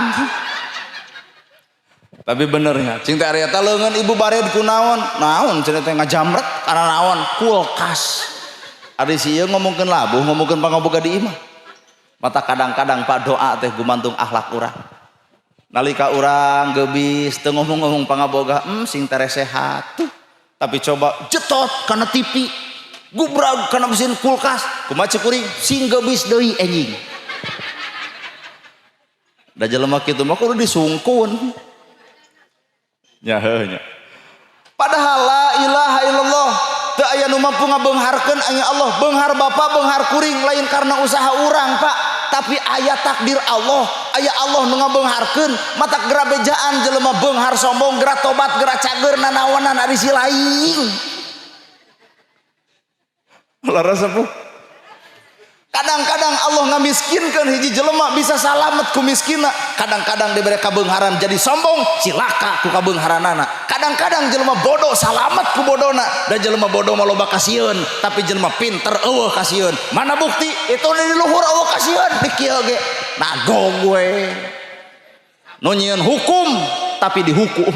Tapi benernya cing teh ari eta leungeun ibu bared ku naon? Naon cenah teh ngajamret kana naon? Kulkas. Ari si ieu ngomongkeun labuh, ngomongkeun pangaboga di imah. Mata kadang-kadang Pak doa teh gumantung akhlak urang. Nalika urang geubis teu ngomong-ngomong pangaboga, sing tere sehat tuh. Tapi coba jetot kana TV, gubrag kana mesin kulkas, kumaha ceuk kuring sing geubis deui anjing. Da jelema kitu mah kudu disungkun. Nya heuh nya. Padahal la ilaha illallah teu aya nu mampu ngabeungharkeun aya Allah, beunghar bapa beunghar kuring lain karena usaha urang Pak, tapi aya takdir Allah, aya Allah nu ngabeungharkeun, mata gerabejaan jelema beunghar sombong geura tobat geura cager nanaonan ari si lain. Laras sepuh. Kadang-kadang Allah ngamiskinkan hiji jelema bisa salamet ku miskina. Kadang-kadang diberi kabeungharan jadi sombong, cilaka ku kabeungharanana. Kadang-kadang jelema bodoh salamet ku bodona, dan jelema bodoh mah loba kasieun, tapi jelema pinter eueuh kasieun. Mana bukti? Itu di luhur eueuh kasieun, di kieu ge nagong we. Nu nyieun hukum tapi dihukum.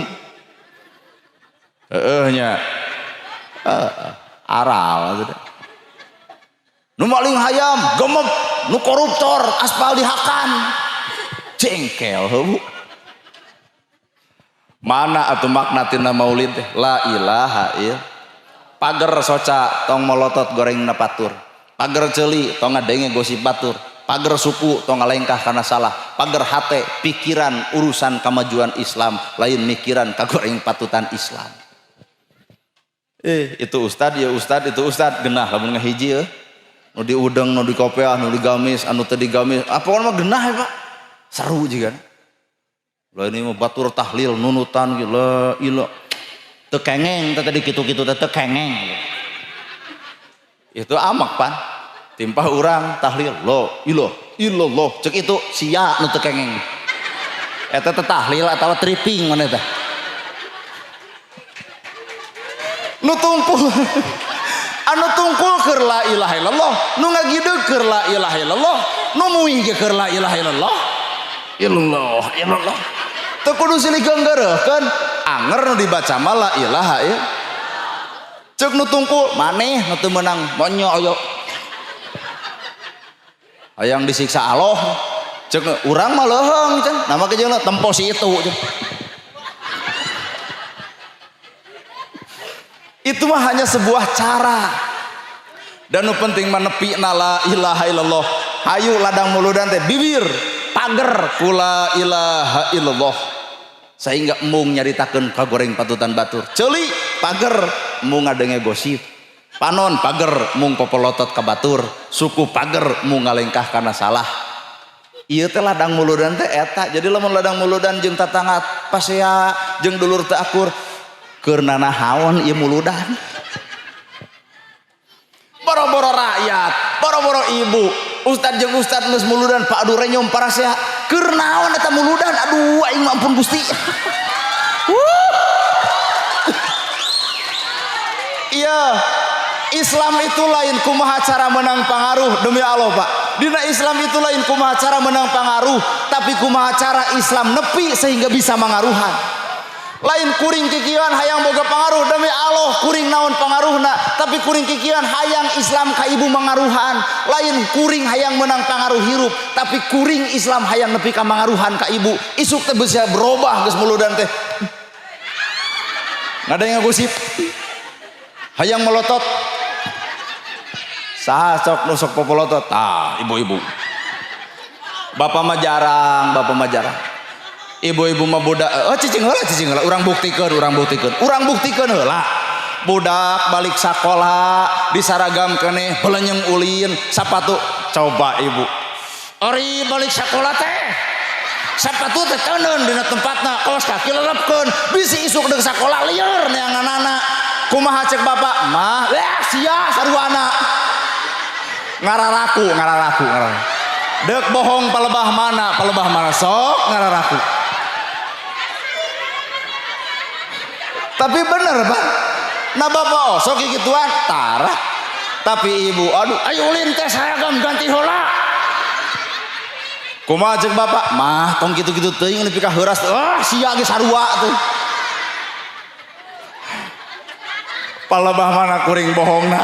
Heeh nya. Aral gitu. Nu maling hayam gemep, nu koruptor aspal dihakan, jengkel heuh. Mana atuh makna tina maulid teh? La ilaha ill. Pager soca tong molotot goreng batur, pager ceuli tong ngadenge gosip batur, pager suku tong ngalengkah kana salah, pager hate pikiran urusan kemajuan Islam, lain mikiran kagoreng patutan Islam. Itu ustad ya ustad, itu ustad genah lamun ngahiji ya. Nu diudeng, nu dikopeah, nu digamis, anu teu digamis, apa mah genah ya Pak. Seru juga. Lah ini mah batur tahlil nunutan gitu, la ilah. Teu kengeng teh tadi kitu-kitu teh teu kengeng. Itu amak pan. Timpah urang tahlil lo ilah illallah, cek itu sia nu teu kengeng. Eta teh tahlil atawa tripping mana teh. Nu tungkul anu tungkul keur la ilaha illallah, nu ngagideug keur la ilaha illallah, nu muih ge keur la ilaha illallah. Illallah illallah. Teu kudu silih genggereuhkeun, anger nu dibaca mah la ilaha illallah. Cek nu tungkul maneh nu teu meunang monyo ayo. Hayang disiksa Allah. Cek urang mah leuheung cenah, nama ge jeung tempo si itu cenah. Itu mah hanya sebuah cara. Dan nu penting mah nepi na la ilaha illallah. Hayu ladang muludan teh bibir pager ku la ilaha illallah. Sehingga embung nyaritakeun kagoreng patutan batur. Ceuli pager embung ngadenge gosip. Panon pager mung popolotot ka batur. Suku pager mung ngalengkah kana salah. Ieu teh ladang muludan teh eta. Jadi lamun ladang muludan jeung tatangga pasea jeung dulur teu akur, keur nanahaon ieu muludan. Boro-boro rakyat, boro-boro ibu, ustad jeung ustad geus muludan pak aduh renyom parasea, keur naon eta muludan, aduh aing mah ampun Gusti. Iya, Islam itu lain kumaha cara menang pangaruh, demi Allah Pak. Dina Islam itu lain kumaha cara menang pangaruh, tapi kumaha cara Islam nepi sehingga bisa mangaruhan. Lain kuring kikieuan hayang boga pangaruh, demi Allah kuring naon pangaruhna, tapi kuring kikieuan hayang Islam ka ibu mangaruhan. Lain kuring hayang menang pangaruh hirup, tapi kuring Islam hayang nepi ka mangaruhan ka ibu. Isuk teh bisa berubah geus muludan teh. Ngadeng ngagosip. Hayang melotot. Saha sok nu sok popolotot? Ah, ibu-ibu. Bapak mah jarang, bapak mah jarang. Ibu-ibu mah budak, oh cicing heula, cicing heula, urang buktikeun, urang buktikeun. Urang buktikeun heula. Budak balik sakola, disaragam keneh, belenyeng ulin, sapatu. Coba ibu. Ori balik sakola teh. Sapatu teh teuneun dina tempatna, kaos kaki lelepkeun, bisi isuk deuk sakola lieur neanganana. Kumaha cek bapak? Mah, sia saruana. Ngararaku, ngararaku, ngararaku. Deuk bohong palebah mana sok ngararaku. Tapi bener Pak. Nah bapak osok gituan tara. Tapi ibu aduh ayo ulin teh seragam ganti heula. Kumaha cek bapak? Mah tong kitu-kitu teuing nepi ka heuras. Ah sia ge sarua tuh. Palebah mana kuring bohongna.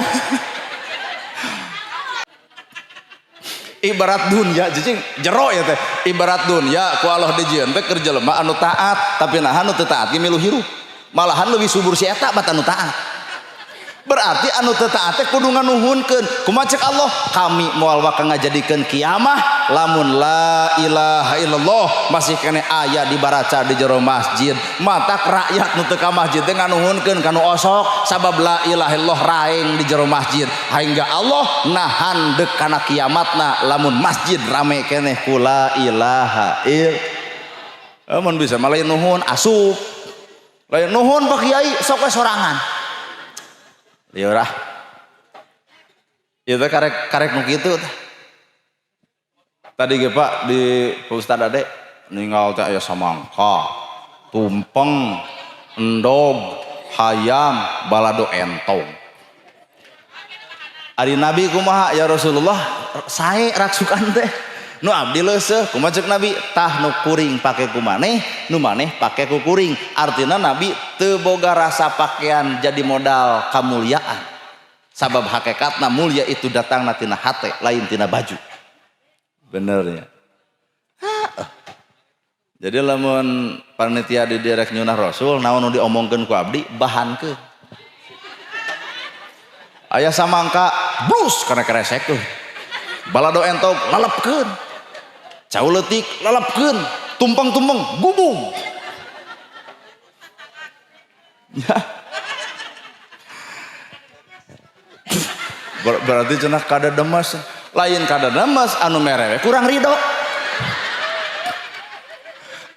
Ibarat dunya cicing jero ya teh. Ibarat dunya ku Allah dijieun teh keur jelema anu taat, tapi naha nu teu taat ge milu hirup. Malahan leuwih subur si eta bat anu taat. Berarti anu teu taat teh kudu nganuhunkeun. Kumaha cek Allah? Kami moal waka ngajadikeun kiamah lamun la ilaha illallah masih keneh aya dibaraca di jero masjid. Matak rakyat nu teu ka masjid teh nganuhunkeun kanu osok sabab la ilaha illallah raeng di jero masjid. Hingga Allah nahan deuk kana kiamatna lamun masjid rame keneh ku la ilaha illallah. Mun bisa mah lain nuhun asup. Lain nuhun Pak Kiai sok we sorangan. Lieur ah. Ieu teh karek karek nu kitu teh. Tadi ge Pak di Pak Ustad Ade ninggal teh aya samangka, tumpeng, endog, hayam, balado entong. Ari Nabi kumaha ya Rasulullah sae raksukan teh. Nu abdi leuseuh kumaha ceuk Nabi tah nu kuring pake ku maneh, nu maneh pake ku kuring. Artina Nabi teu boga rasa pakaian jadi modal kamuliaan. Sabab hakikatna mulia itu datangna tina hate lain tina baju. Bener ya. Jadi lamun panitia di direk nyunah Rasul naon nu diomongkeun ku abdi bahankeun. Aya samangka blus kana keresekeun. Balado entog lalepkeun. Cau leutik lalepkeun, tumpeng-tumpeng gubung. Ya. Berarti cenah kada demes. Lain kada demes anu merewe kurang ridho.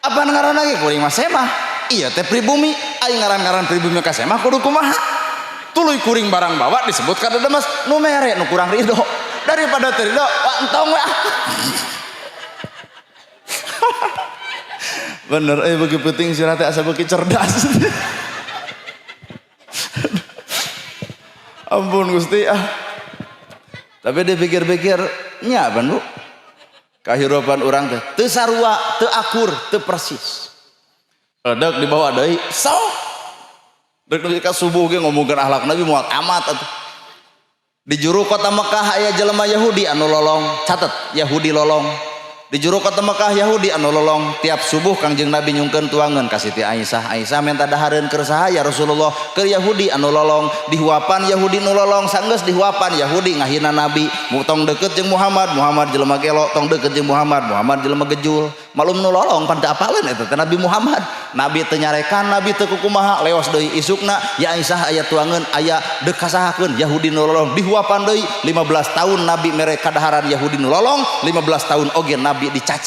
Apa ngaran lagi kuring mah semah. Iya teh pribumi, aing ngaran-ngaran pribumi ka semah kudu kumaha? Tuluy kuring barang bawa disebut kada demes, nu mere nu kurang ridho. Daripada teu ridho, wah entong we. Bener beuki penting sirah teh asa beuki cerdas. Ampun Gusti ah. Tapi dipikir-pikir nya ban Bu. Kahirupan urang teh teu sarua, teu akur, teu persis. Dek dibawa deui, sok. Dek nepi ka subuh ge ngomongkeun akhlak Nabi moal tamat atuh. Di juru kota Mekah aya jelema Yahudi anu lolong, catet Yahudi lolong. Di juru kota Mekah Yahudi anu lolong, tiap subuh Kangjeng Nabi nyungkeun tuangeun ka Siti Aisyah. Aisyah minta dahareun keur saha ya Rasulullah? Keur Yahudi anu lolong. Dihuapan Yahudi nu lolong, sanggeus dihuapan Yahudi ngahina Nabi. Tong deket jeung Muhammad, Muhammad jelema gelo, tong deket jeung Muhammad, Muhammad jelema gejul. Malum nu lolong pan teu apaleun eta teh Nabi Muhammad. Nabi teu nyarekan, Nabi teu kukumaha, leos deui isukna ya Aisyah aya tuangeun aya deuk kasahakeun Yahudi nu lolong dihuapan deui. 15 tahun Nabi mere kadaharan Yahudi nu lolong, 15 tahun oge Nabi dicaci.